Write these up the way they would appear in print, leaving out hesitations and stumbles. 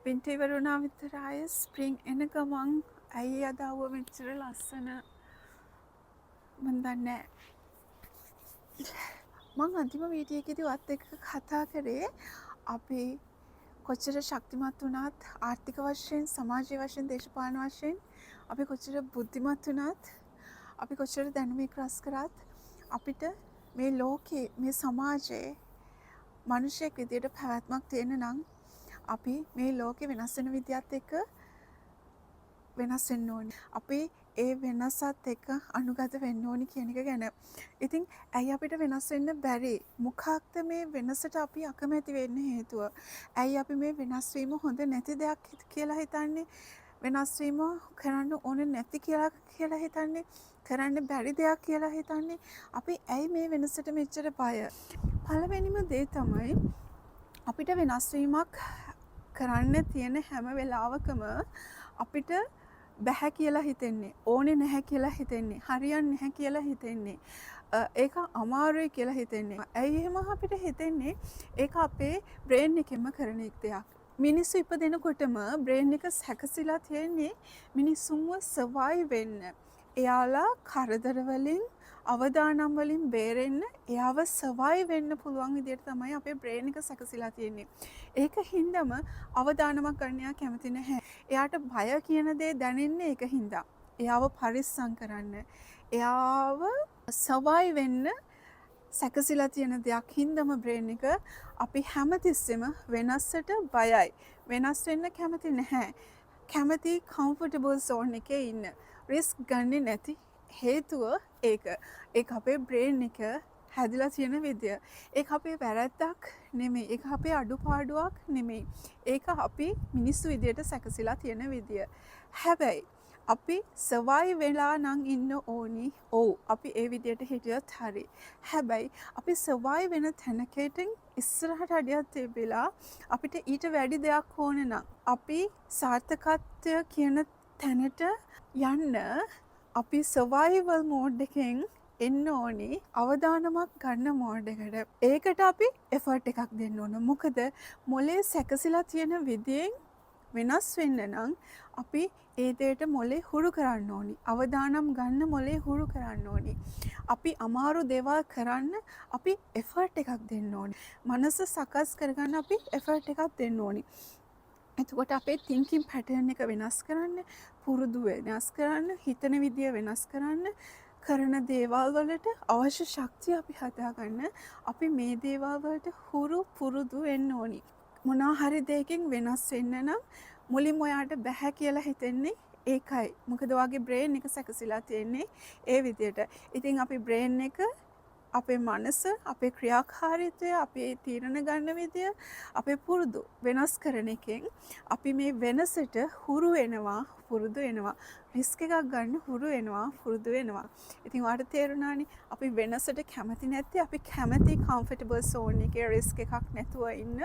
Winter ඉවර වුණා විතර ආයේ ස්ප්‍රින්ග් එන ගමන් ඇයි අද අවුව මෙච්චර ලස්සන මන් දන්නේ නෑ. මං අන්තිම වීඩියෝ එකේදී ඔයත් එක්ක කතා කරේ අපි කොච්චර ශක්තිමත් වුණත්, ආර්ථික වශයෙන්, සමාජීය වශයෙන්, දේශපාලන වශයෙන් අපි කොච්චර බුද්ධිමත් වුණත්, අපි කොච්චර දැනුම එක් රැස් කරත්, අපිට මේ ලෝකේ, මේ සමාජයේ මනුෂ්‍යයෙක් විදියට පැවැත්මක් තියෙන්න නම් අපි මේ ලෝකෙ වෙනස් වෙන විදියත් එක්ක වෙනස් වෙන්න ඕනි. අපි ඒ වෙනසත් එක්ක අනුගත වෙන්න ඕනි කියන එක ගැන. ඉතින් ඇයි අපිට වෙනස් වෙන්න බැරි? මොකක්ද මේ වෙනසට අපි අකමැති වෙන්න හේතුව? ඇයි අපි මේ වෙනස් වීම හොඳ නැති දෙයක් කියලා හිතන්නේ? වෙනස් වීම කරන්න ඕන නැති කියලා කියලා හිතන්නේ? කරන්න බැරි දෙයක් කියලා හිතන්නේ? අපි ඇයි මේ වෙනසට මෙච්චර බය? පළවෙනිම දේ තමයි, අපිට වෙනස් වීමක් කරන්න තියෙන හැම වෙලාවකම අපිට බැහැ කියලා හිතෙන්නේ, ඕනේ නැහැ කියලා හිතෙන්නේ, හරියන්නේ නැහැ කියලා හිතෙන්නේ, ඒක අමාරුයි කියලා හිතෙන්නේ. ඇයි එහෙම අපිට හිතෙන්නේ? ඒක අපේ බ්‍රේන් එකෙන්ම කරන එක් දෙයක්. මිනිස්සු ඉපදෙනකොටම බ්‍රේන් එක සැකසිලා තියෙන්නේ මිනිස්සුන්ව සර්වයිව් වෙන්න. එයාලා කරදර වලින්, අවදානම් වලින් බේරෙන්න, එයාව සර්වයිව් වෙන්න පුළුවන් විදියට තමයි අපේ බ්‍රේන් එක සැකසිලා තියෙන්නේ. ඒක හින්දම අවදානමක් ගන්න එයා කැමති නැහැ. එයාට බය කියන දේ දැනෙන්නේ ඒක හින්දා. එයාව පරිස්සම් කරන්න. එයාව සර්වයිව් වෙන්න සැකසිලා තියෙන දෙයක් හින්දම බ්‍රේන් එක අපි හැමතිස්සෙම වෙනස්සට බයයි. වෙනස් වෙන්න කැමති නැහැ. කැමති කම්ෆර්ටබල් සෝන් එකේ ඉන්න. රිස්ක් ගන්නේ නැති හේතුව ඒක. ඒක අපේ බ්‍රේන් එක හැදිලා තියෙන විදිය. ඒක අපේ වැරැද්දක් නෙමෙයි. ඒක අපේ අඩුපාඩුවක් නෙමෙයි. ඒක අපි මිනිස්සු විදියට සැකසිලා තියෙන විදිය. හැබැයි අපි සර්වයිව් වෙලා නම් ඉන්න ඕනි. ඔව්, අපි ඒ විදියට හිටියොත් හරි. හැබැයි අපි සර්වයිව් වෙන තැනකටින් ඉස්සරහට අඩියක් තිබිලා අපිට ඊට වැඩි දෙයක් ඕන නම්, අපි සාර්ථකත්වය කියන තැනට යන්න අපි සර්වයිවල් මෝඩ් එකෙන් එන්න ඕනි අවදානමක් ගන්න මෝඩ් එකට. ඒකට අපි එෆර්ට් එකක් දෙන්න ඕන. මොකද මොලේ සැකසිලා තියෙන විදියෙන් වෙනස් වෙන්න නම් අපි ඒ දෙයට මොලේ හුරු කරන්න ඕනි. අවදානම් ගන්න මොලේ හුරු කරන්න ඕනි. අපි අමාරු දේවල් කරන්න අපි එෆර්ට් එකක් දෙන්න ඕනි. මනස සකස් කරගන්න අපි එෆර්ට් එකක් දෙන්න ඕනි. එතකොට අපේ තින්කින් පැටර්න් එක වෙනස් කරන්න, පුරුදු වෙනස් කරන්න, හිතන විදිය වෙනස් කරන්න, කරන දේවල් වලට අවශ්‍ය ශක්තිය අපි හදාගන්න අපි මේ දේවල් වලට හුරු පුරුදු වෙන්න ඕනි. මොනවා හරි දෙයකින් වෙනස් වෙන්න නම් මුලින්ම ඔයාට බැහැ කියලා හිතෙන්නේ ඒකයි. මොකද ඔයාගේ බ්‍රේන් එක සැකසිලා තියෙන්නේ ඒ විදියට. ඉතින් අපි බ්‍රේන් එක, අපේ මනස, අපේ ක්‍රියාකාරීත්වය, අපේ තීරණ ගන්න විදිය, අපේ පුරුදු වෙනස් කරන එකෙන් අපි මේ වෙනසට හුරු වෙනවා, පුරුදු වෙනවා. රිස්ක් එකක් ගන්න හුරු වෙනවා, පුරුදු වෙනවා. ඉතින් ඔයාලට තේරුණානේ අපි වෙනසට කැමති නැත්තේ අපි කැමති කම්ෆර්ටබල් සෝන් එකේ රිස්ක් එකක් නැතුව ඉන්න.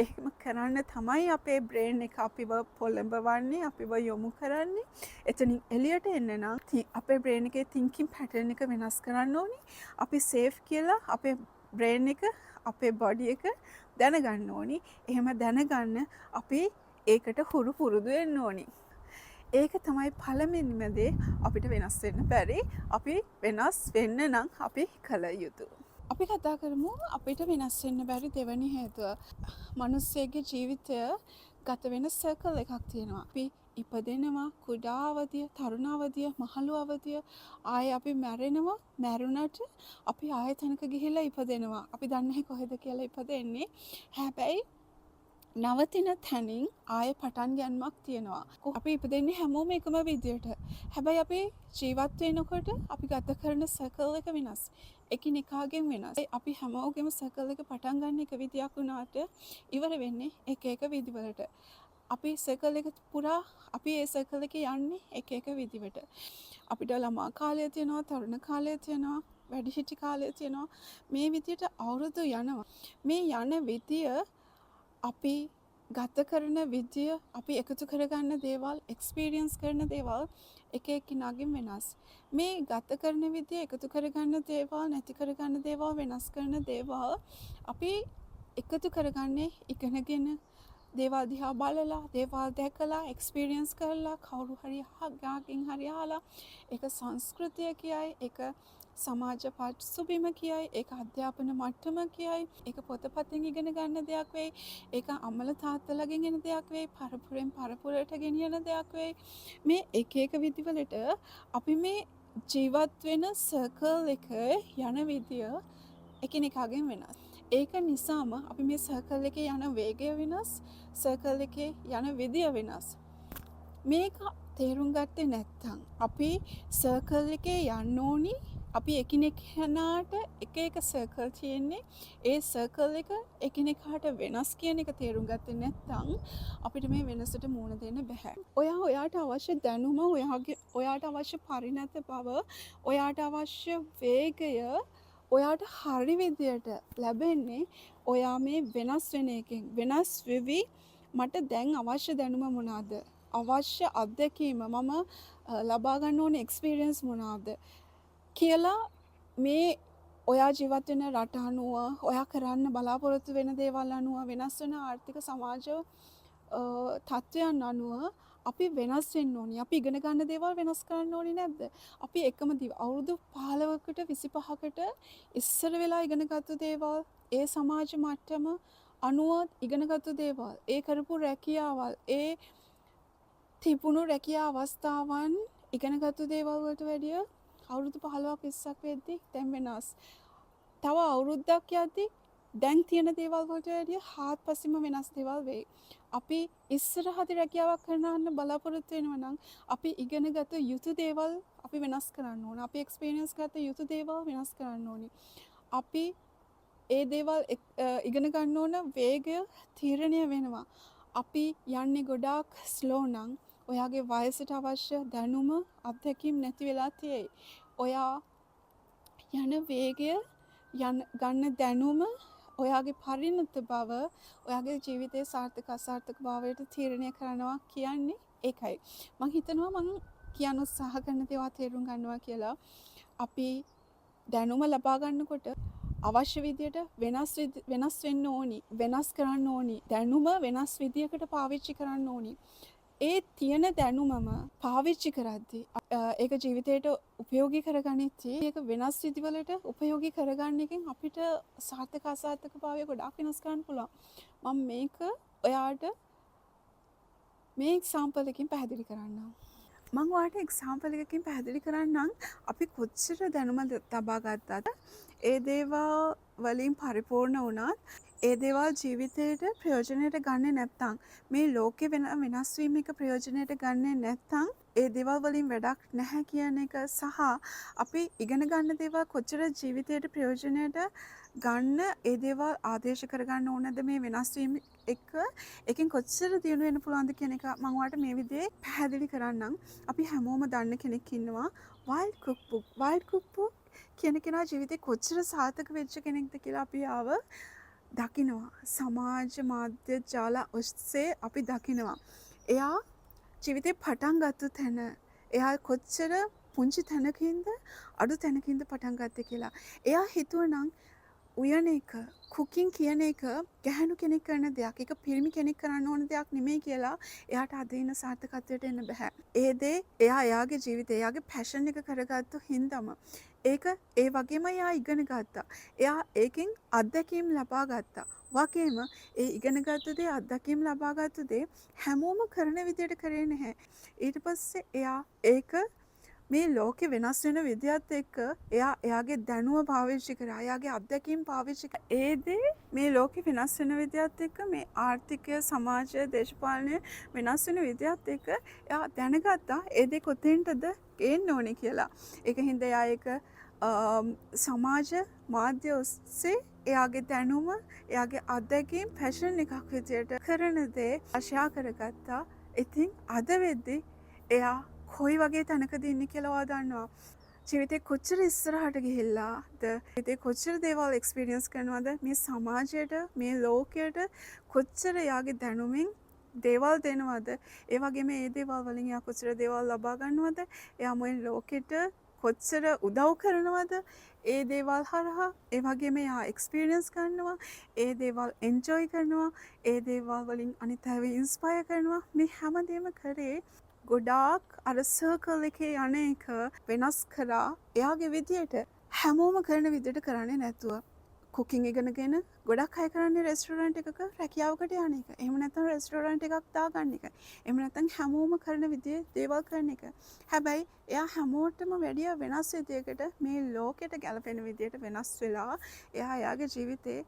එහෙම කරන්න තමයි අපේ බ්‍රේන් එක අපිව පොළඹවන්නේ, අපිව යොමු කරන්නේ. එතනින් එළියට එන්න නම් අපේ බ්‍රේන් එකේ තින්කින් පැටර්න් එක වෙනස් කරන්න ඕනි. අපි සේෆ් කියලා අපේ බ්‍රේන් එක, අපේ බොඩි එක දැනගන්න ඕනි. එහෙම දැනගන්න අපි ඒකට හුරු පුරුදු වෙන්න ඕනි. ඒක තමයි පළවෙනිම දේ අපිට වෙනස් වෙන්න බැරි. අපි වෙනස් වෙන්න නම් අපි කළ යුතු. අපි කතා කරමු අපිට වෙනස් වෙන්න බැරි දෙවැනි හේතුව. මනුස්සයෙක්ගේ ජීවිතය ගත වෙන සර්කල් එකක් තියෙනවා. අපි ඉපදෙනවා, කුඩා අවදිය, තරුණ අවදිය, මහලු අවදිය, ආයේ අපි මැරෙනවා. මැරුණට අපි ආයෙ තැනක ගිහිල්ලා ඉපදෙනවා. අපි දන්නේ නැහැ කොහෙද කියලා ඉපදෙන්නේ. හැබැයි නවතින තැනින් ආයෙ පටන් ගැන්මක් තියෙනවා. අපි ඉපදෙන්නේ හැමෝම එකම විදියට. හැබැයි අපි ජීවත් වෙනකොට අපි ගත කරන සර්කල් එක වෙනස්. එකිනෙකාගෙන් වෙනස්. අපි හැමෝගෙම සර්කල් එක පටන් ගන්න එක විදියක් වුණාට ඉවර වෙන්නේ එක එක විදිවලට. අපි සර්කල් එක පුරා අපි ඒ සර්කල් එකේ යන්නේ එක එක විදිවට. අපිට ළමා කාලය තියෙනවා, තරුණ කාලය තියෙනවා, වැඩිහිටි කාලය තියෙනවා. මේ විදියට අවුරුදු යනවා. මේ යන විදිය, අපි ගත කරන විදිය, අපි එකතු කරගන්න දේවල්, එක්ස්පීරියන්ස් කරන දේවල් එක එක්කෙනාගෙන් වෙනස්. මේ ගත කරන විදිය, එකතු කරගන්න දේවල්, නැති කරගන්න දේවල්, වෙනස් කරන දේවල් අපි එකතු කරගන්නේ ඉගෙනගෙන, දේවල් දිහා බලලා, දේවල් දැකලා, එක්ස්පීරියන්ස් කරලා, කවුරු හරි කාගෙන් හරි අහලා, ඒක සංස්කෘතිය කියයි, ඒක සමාජ පසුබිම කියයි, ඒක අධ්‍යාපන මට්ටම කියයි, ඒක පොතපතින් ඉගෙන ගන්න දෙයක් වෙයි, ඒක අම්මලා තාත්තලාගෙන් එන දෙයක් වෙයි, පරපුරෙන් පරපුරට ගෙනියන දෙයක් වෙයි. මේ එක එක විදිවලට අපි මේ ජීවත් වෙන සර්කල් එක යන විදිය එකිනෙකාගෙන් වෙනස්. ඒක නිසාම අපි මේ සර්කල් එකේ යන වේගය වෙනස්, සර්කල් එකේ යන විදිය වෙනස්. මේක තේරුම් ගත්තේ නැත්තම් අපි සර්කල් එකේ යන්න ඕනි. අපි එකිනෙකනාට එක එක සර්කල් තියෙන්නේ. ඒ සර්කල් එක එකිනෙකාට වෙනස් කියන එක තේරුම් ගත්තේ නැත්තම් අපිට මේ වෙනසට මුහුණ දෙන්න බැහැ. ඔයා ඔයාට අවශ්‍ය දැනුම, ඔයාගේ ඔයාට අවශ්‍ය පරිණත බව, ඔයාට අවශ්‍ය වේගය ඔයාට හරි විදියට ලැබෙන්නේ ඔයා මේ වෙනස් වෙන එකෙන්. වෙනස් වෙවි මට දැන් අවශ්‍ය දැනුම මොනවාද? අවශ්‍ය අත්දැකීම, මම ලබා ගන්න ඕන එක්ස්පීරියන්ස් මොනවාද කියලා මේ ඔයා ජීවත් වෙන රට අනුව, ඔයා කරන්න බලාපොරොත්තු වෙන දේවල් අනුව, වෙනස් වෙන ආර්ථික සමාජ තත්ත්වයන් අනුව අපි වෙනස් වෙන්න ඕනි. අපි ඉගෙන ගන්න දේවල් වෙනස් කරන්න ඕනි නැද්ද? අපි එකම අවුරුදු 15කට 25කට ඉස්සර වෙලා ඉගෙන ගත්තු දේවල්, ඒ සමාජ මට්ටම අනුව ඉගෙන ගත්තු දේවල්, ඒ කරපු රැකියාවල්, ඒ තිබුණු රැකියා අවස්ථාවන් ඉගෙන ගත්තු දේවල් වලට වැඩිය අවුරුදු 15ක් 20ක් වෙද්දි දැන් වෙනස්. තව අවුරුද්දක් යද්දි දැන් තියෙන දේවල් වලට වැඩිය හාත්පසින්ම වෙනස් දේවල් වෙයි. අපි ඉස්සරහදී රැකියාවක් කරන්න බලාපොරොත්තු වෙනවා නම් අපි ඉගෙන ගත යුතු දේවල් අපි වෙනස් කරන්න ඕන. අපි එක්ස්පීරියන්ස් ගත යුතු දේවල් වෙනස් කරන්න ඕනි. අපි ඒ දේවල් ඉගෙන ගන්න ඕන වේගය තීරණය වෙනවා. අපි යන්නේ ගොඩාක් ස්ලෝ නම් ඔයාගේ වයසට අවශ්‍ය දැනුම, අත්දැකීම් නැති වෙලා තියෙයි. ඔයා යන වේගය, යන ගන්න දැනුම, ඔයාගේ පරිණත බව ඔයාගේ ජීවිතයේ සාර්ථක අසාර්ථක භාවයට තීරණය කරනවා කියන්නේ ඒකයි. මං හිතනවා මං කියන්න උත්සාහ කරන දේ ඔයා තේරුම් ගන්නවා කියලා. අපි දැනුම ලබා ගන්නකොට අවශ්‍ය විදියට වෙනස් වෙන්න ඕනි. වෙනස් කරන්න ඕනි. දැනුම වෙනස් විදියකට පාවිච්චි කරන්න ඕනි. ඒ තියෙන දැනුමම පාවිච්චි කරද්දි, ඒක ජීවිතයට උපයෝගී කරගනිද්දි, ඒක වෙනස් විදිවලට උපයෝගී කරගන්න එකෙන් අපිට සාර්ථක අසාර්ථක භාවය ගොඩාක් වෙනස් කරන්න පුළුවන්. මම මේක ඔයාට මේ එක්සාම්පල් එකකින් පැහැදිලි කරන්නම්. මං ඔයාට එක්සාම්පල් එකකින් පැහැදිලි කරන්නම්. අපි කොච්චර දැනුම ලබා ගත්තත්, ඒ දේවල් වලින් පරිපූර්ණ වුණත්, ඒ දේවල් ජීවිතේට ප්‍රයෝජනයට ගන්නෙ නැත්තම්, මේ ලෝකෙ වෙන වෙනස් වීම එක ප්‍රයෝජනයට ගන්නෙ නැත්තම්, ඒ දේවල් වලින් වැඩක් නැහැ කියන එක සහ අපි ඉගෙන ගන්න දේවල් කොච්චර ජීවිතයට ප්‍රයෝජනයට ගන්න, ඒ දේවල් ආදේශ කරගන්න ඕනද, මේ වෙනස් වීම එක්ක ඒකෙන් කොච්චර දියුණු වෙන්න පුළුවන්ද කියන එක මං ඔයාලට මේ විදිහේ පැහැදිලි කරන්නම්. අපි හැමෝම දන්න කෙනෙක් ඉන්නවා wild cook book. Wild cook book කියන කෙනා ජීවිතේ කොච්චර සාර්ථක වෙච්ච කෙනෙක්ද කියලා අපි ආව දකිනවා. සමාජ මාධ්‍ය ජාල ඔස්සේ අපි දකිනවා. එයා ජීවිතේ පටන් ගත්තු තැන, එයා කොච්චර පුංචි තැනකින්ද, අඩු තැනකින්ද පටන් ගත්තේ කියලා. එයා හිතුවනම් උයන එක, කුකින් කියන එක ගැහැණු කෙනෙක් කරන දෙයක්, ඒක පිරිමි කෙනෙක් කරන්න ඕන දෙයක් නෙමෙයි කියලා එයාට අද ඉන්න සාර්ථකත්වයට එන්න බැහැ. ඒ දේ එයා එයාගේ ජීවිතේ එයාගේ පැෂන් එක කරගත්තු හින්දම ඒක ඒ වගේම එයා ඉගෙන ගත්තා. එයා ඒකෙන් අත්දැකීම් ලබා ගත්තා. වගේම ඒ ඉගෙන ගත්තු දේ, අත්දැකීම් ලබා ගත්තු දේ හැමෝම කරන විදියට කරේ නැහැ. ඊට පස්සේ එයා ඒක මේ ලෝකෙ වෙනස් වෙන විදියත් එක්ක එයා එයාගේ දැනුම පාවිච්චි කරා. එයාගේ අත්දැකීම් පාවිච්චි කරා. ඒ දේ මේ ලෝකෙ වෙනස් වෙන විදියත් එක්ක, මේ ආර්ථිකය, සමාජය, දේශපාලනය වෙනස් වෙන විදියත් එක්ක එයා දැනගත්තා ඒ දේ කොතෙන්ටද ගේන්න ඕනේ කියලා. ඒක හින්දා එයා ඒක සමාජ මාධ්‍ය ඔස්සේ එයාගේ දැනුම, එයාගේ අත්දැකීම් පැෂන් එකක් විදියට කරන දේ ෂෙයා කරගත්තා. ඉතින් අද වෙද්දි එයා කොයි වගේ තැනකද ඉන්නේ කියලා ඔයා දන්නවා. ජීවිතේ කොච්චර ඉස්සරහට ගිහිල්ලාද, ජීවිතේ කොච්චර දේවල් එක්ස්පීරියන්ස් කරනවද, මේ සමාජයට, මේ ලෝකයට කොච්චර එයාගේ දැනුමින් දේවල් දෙනවද, ඒ වගේම ඒ දේවල් වලින් එයා කොච්චර දේවල් ලබා ගන්නවද, එයා මේ ලෝකෙට කොච්චර උදව් කරනවද ඒ දේවල් හරහා. ඒ වගේම එයා එක්ස්පීරියන්ස් කරනවා, ඒ දේවල් එන්ජොයි කරනවා, ඒ දේවල් වලින් අනිත් අයව ඉන්ස්පයර් කරනවා. මේ හැමදේම කරේ ගොඩාක් අර සර්කල් එකේ යන එක වෙනස් කරා එයාගේ විදියට, හැමෝම කරන විදියට කරන්නේ නැතුව. කුකින් ඉගෙනගෙන ගොඩක් අය කරන්නේ රෙස්ටෝරන්ට් එකක රැකියාවකට යන එක. එහෙම නැත්නම් රෙස්ටෝරන්ට් එකක් දාගන්න එක. එහෙම නැත්නම් හැමෝම කරන විදිහේ දේවල් කරන එක. හැබැයි එයා හැමෝටම වැඩිය වෙනස් විදියකට, මේ ලෝකෙට ගැලපෙන විදියට වෙනස් වෙලා එයා එයාගේ ජීවිතේ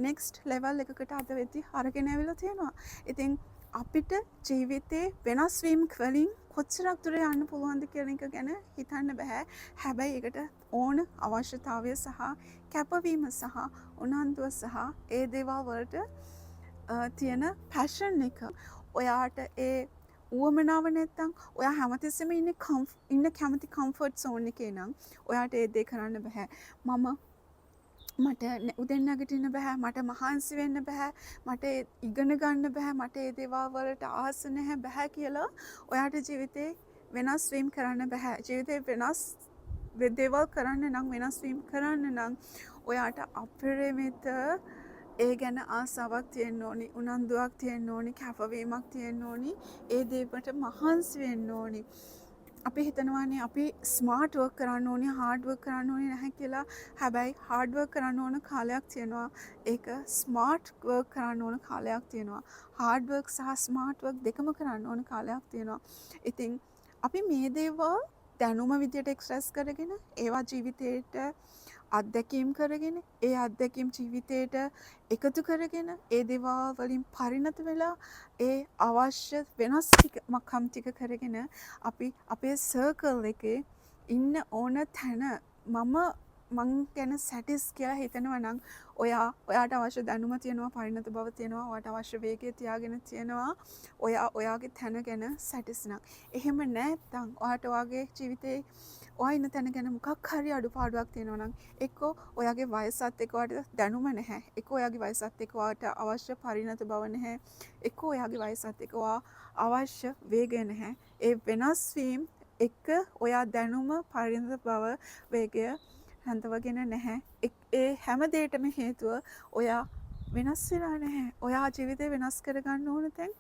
නෙක්ස්ට් ලෙවල් එකකට අද වෙද්දි අරගෙන ඇවිල්ලා තියෙනවා. ඉතින් අපිට ජීවිතේ වෙනස් වීම් වලින් කොච්චරක් දුර යන්න පුළුවන්ද කියන එක ගැන හිතන්න බෑ. හැබැයි ඒකට ඕන අවශ්‍යතාවය සහ කැපවීම සහ උනන්දුව සහ ඒ දේවල් වලට තියෙන පැෂන් එක. ඔයාට ඒ උවමනාව නැත්තම්, ඔයා හැමතිස්සෙම ඉන්න කැමති කම්ෆර්ට් සෝන් එකේ නම් ඔයාට ඒ දේ කරන්න බැහැ. මට උදෙන් නැගිටින්න බැහැ, මට මහන්සි වෙන්න බැහැ, මට ඉගෙන ගන්න බැහැ, මට ඒ දේවල් වලට ආස නැහැ, බැහැ කියලා ඔයාට ජීවිතේ වෙනස් වීම් කරන්න බැහැ. ජීවිතේ වෙනස් දේවල් කරන්න නම්, වෙනස් වීම් කරන්න නම් ඔයාට අපරිමිත ඒ ගැන ආසාවක් තියෙන්න ඕනි, උනන්දුවක් තියෙන්න ඕනි, කැපවීමක් තියෙන්න ඕනි, ඒ දේවට මහන්සි වෙන්න ඕනි. අපි හිතනවානේ අපි ස්මාර්ට් වර්ක් කරන්න ඕනි, හાર્ඩ් වර්ක් කරන්න ඕනි නැහැ කියලා. හැබැයි හાર્ඩ් වර්ක් කරන්න ඕන කාලයක් තියෙනවා. ඒක ස්මාර්ට් වර්ක් කරන්න ඕන කාලයක් තියෙනවා. හાર્ඩ් වර්ක් සහ ස්මාර්ට් වර්ක් දෙකම කරන්න ඕන කාලයක් තියෙනවා. ඉතින් අපි මේ දේවල් දැනුම විදියට එක්ස්ප්‍රෙස් කරගෙන, ඒවා ජීවිතේට අත්දැකීම් කරගෙන, ඒ අත්දැකීම් ජීවිතේට එකතු කරගෙන, ඒ දේවල් වලින් පරිණත වෙලා, ඒ අවශ්‍ය වෙනස් ටික මකම් ටික කරගෙන අපි අපේ සර්කල් එකේ ඉන්න ඕන තැන මං ගැන සැටිස් කියලා හිතනවා නම්, ඔයා ඔයාට අවශ්‍ය දැනුම තියෙනවා, පරිණත බව තියෙනවා, ඔයාට අවශ්‍ය වේගය තියාගෙන තියෙනවා, ඔයා ඔයාගේ තැන ගැන සැටිස් නම්. එහෙම නැත්නම් ඔයාට ඔයාගේ ජීවිතේ ඔයා ඉන්න තැන ගැන මොකක් හරි අඩුපාඩුවක් තියෙනවා නම්, එක්කෝ ඔයාගේ වයසත් එක්ක ඔයාට දැනුම නැහැ, එක්කෝ ඔයාගේ වයසත් එක්ක ඔයාට අවශ්‍ය පරිණත බව නැහැ, එක්කෝ ඔයාගේ වයසත් එක්ක ඔයා අවශ්‍ය වේගය නැහැ. ඒ වෙනස් වීම් එක්ක ඔයා දැනුම, පරිණත බව, වේගය රඳවගෙන නැහැ. ඒ හැම දෙයකටම හේතුව ඔයා වෙනස් වෙලා නැහැ. ඔයා ජීවිතේ වෙනස් කරගන්න ඕන තැන්,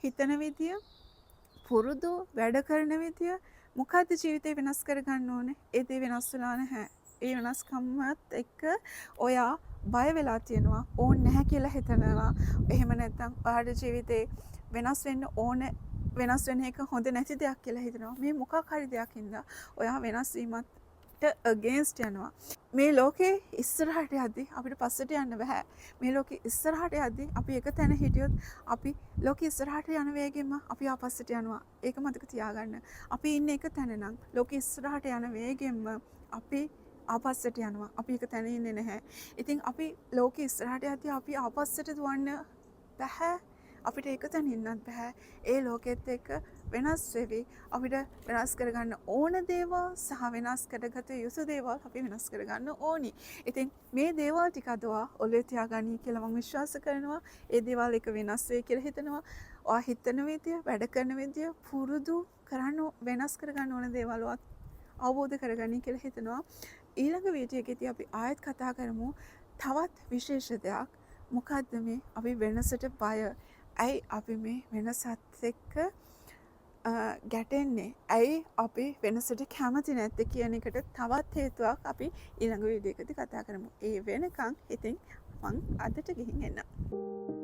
හිතන විදිය, පුරුදු වැඩ කරන විදිය, මොකද්ද ජීවිතේ වෙනස් කරගන්න ඕනේ? ඒ දේ වෙනස් වෙලා නැහැ. ඒ වෙනස්කමත් එක්ක ඔයා බය වෙලා තියෙනවා. ඕන් නැහැ කියලා හිතනවා. එහෙම නැත්නම් ඔයාට ජීවිතේ වෙනස් වෙන්න ඕන, වෙනස් වෙන එක හොඳ නැති දෙයක් කියලා හිතනවා. මේ මොකක් හරි දෙයක් හින්දා ඔයා වෙනස් වීමත් අගේන්ස්ට් යනවා. මේ ලෝකේ ඉස්සරහට යද්දි අපිට පස්සට යන්න බෑ. මේ ලෝකේ ඉස්සරහට යද්දි අපි එක තැන හිටියොත් අපි ලෝකේ ඉස්සරහට යන වේගෙන්ම අපි ආපස්සට යනවා. ඒක මතක තියාගන්න. අපි ඉන්නේ එක තැන නම් ලෝකේ ඉස්සරහට යන වේගෙන්ම අපි ආපස්සට යනවා. අපි එක තැන ඉන්නේ නැහැ. ඉතින් අපි ලෝකේ ඉස්සරහට යද්දි අපි ආපස්සට දුවන්න බැහැ. අපිට එක තැන ඉන්නත් බැහැ. ඒ ලෝකෙත් එක්ක වෙනස් වෙවි අපිට වෙනස් කරගන්න ඕන දේවල් සහ වෙනස් කරගත යුතු දේවල් අපි වෙනස් කරගන්න ඕනි. ඉතින් මේ දේවල් ටික අද ඔයා ඔළුවේ තියාගනී කියලා මම විශ්වාස කරනවා. ඒ දේවල් එක වෙනස් වෙයි කියලා හිතනවා. ඔයා හිතන විදිය, වැඩ කරන විදිය, පුරුදු කරන්න වෙනස් කරගන්න ඕන දේවල් ඔයා අවබෝධ කරගනී කියලා හිතනවා. ඊළඟ වීඩියෝ එකේදී අපි ආයෙත් කතා කරමු තවත් විශේෂ දෙයක්. මොකද්ද මේ අපි වෙනසට බය? ඇයි අපි මේ වෙනසත් එක්ක ගැටෙන්නේ? ඇයි අපි වෙනසට කැමති නැත්තේ කියන එකට තවත් හේතුවක් අපි ඊළඟ වීඩියෝ එකේදී කතා කරමු. ඒ වෙනකන් ඉතින් මං අදට ගිහින් එන්නම්.